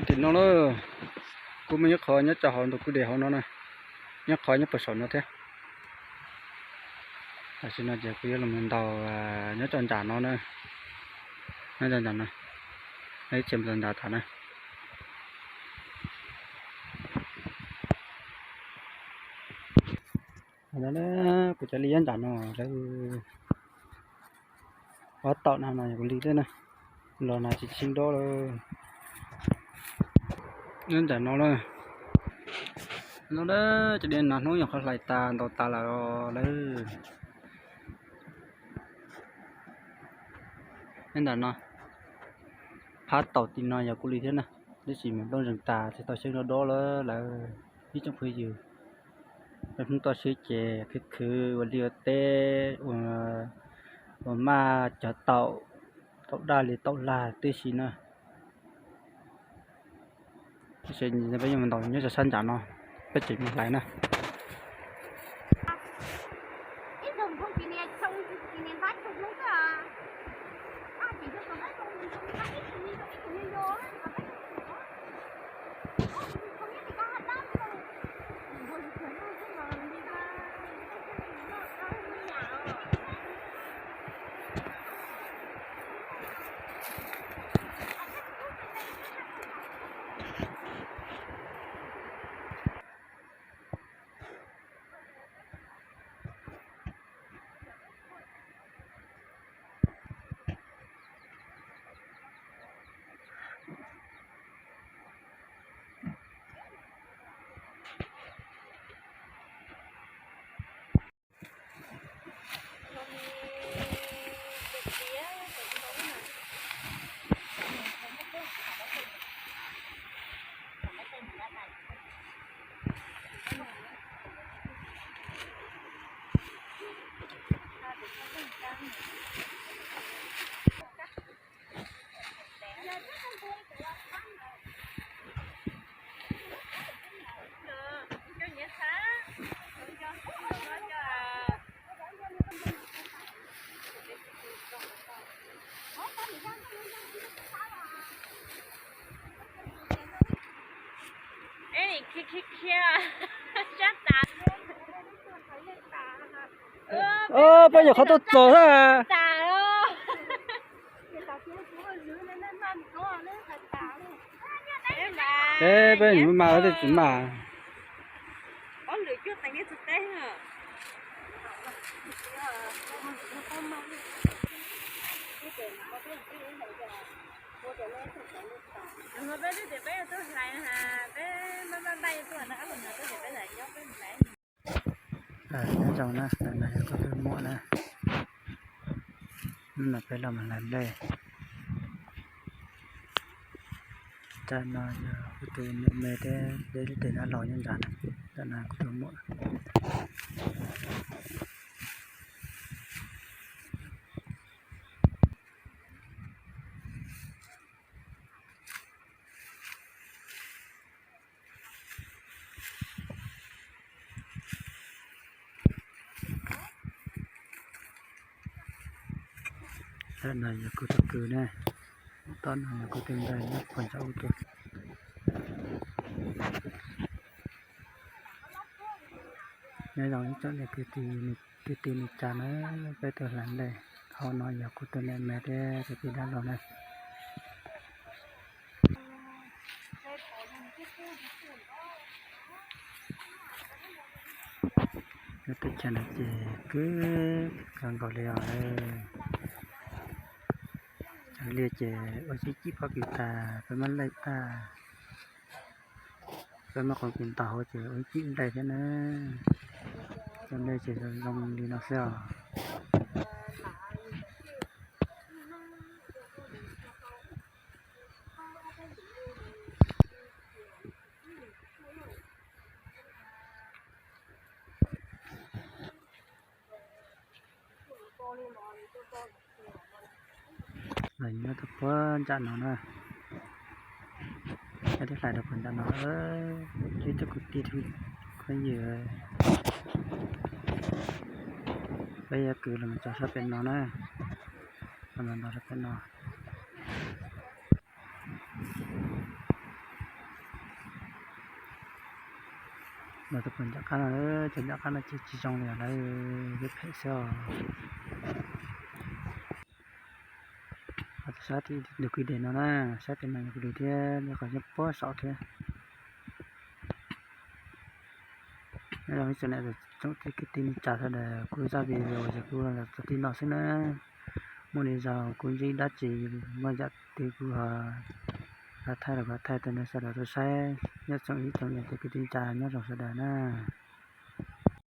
Tim no lawm, kuv muaj ib qho nyob rau hauv ntug kuj dej hauv no na, nyob qhov nyob puag saum no thiab. Tam sim no ces kuv yuav los ntaus nyob rau nram no na, nyob rau nram no, ib txhia mus nram tas na. Kuv cov li nyob nram no lawm, ob taum no no kuv li thiab na, los no tsis sib dob lawm. Nyob nram no lawm, no lawm, cov dej no hnub nyuam qhuav hlais tas ntaus tas lawm lawm. Nyob nram no, phab taum tim no yog kuv li thiab na, tab sis mas nplooj zeeg tas tsis tau xyeeb dob dob lawm lawm. Ib tsoom phooj ywg, peb Hmoob toj siab ces khwv khwv ua liaj ua teb, ua maj cog taum, taum daj li taum lag tib si na. Tab sis peb yuav mus ntaus nyob rau sab nram no, peb tseem mus hlais na. Peb nyuam qhuav tuaj txog na. Peb, peb nyuam mas tej tsis mas. Nyob zoo na, ntawm no yog kuv tus muam na. Hnub no peb los mus hlais nplej. Ntawm no yog kuv tus niam me thiab peb lub tsev dab laug nyob ntawm no. Ntawm no kuv tus muam. Ntawm no yog kuv tus kwv na, tom no yog kuv tus ntxhais nyob puag nram ub tuaj. Nyob zoo ib tsoom niam kwv tij neej tsa na, peb tuaj hlais nplej. Hauv no yog kuv tus niam me thiab tus tij dab laug na. Lub teb chaws no ces kwv kawg nkaus li os. Cov liaj ces ua ib cim pob kws tas, peb muab nplej tag, peb muab qoov kws ntaus hauv ces ua ib cim nplej thiab na. Cov nplej ces zoo li no xwb os. Los nyob rau puag nram no na, peb twb hlais rau puag nram no, ib tsoom kwv tij phooj ywg, peb yuav kwv los mus txog sab pem no na, los mus ntaus sab pem no. Los tus pom ncaj qab no, cov ncaj qab no ces tsis zoo li lawm, phem xwb os. Ho tus sab tim ntug kwj deg no na, sab tim no yog kuv deg thiab, qhov nyob puag saum thiab. Nyob zoo ib tsoom niam tsoom txiv kwv tij neej tsa sawv daws, kuv zaj video ces kuv los txog tim no xwb na. Muaj li zaus kuv ntsib dab tsi, muaj yam twg kuv ho thaij los kuv thaij rau nej sawv daws tau saib. Nyob zoo ib tsoom niam txiv kwv tij neej tsa, nyob zoo sawv daws na.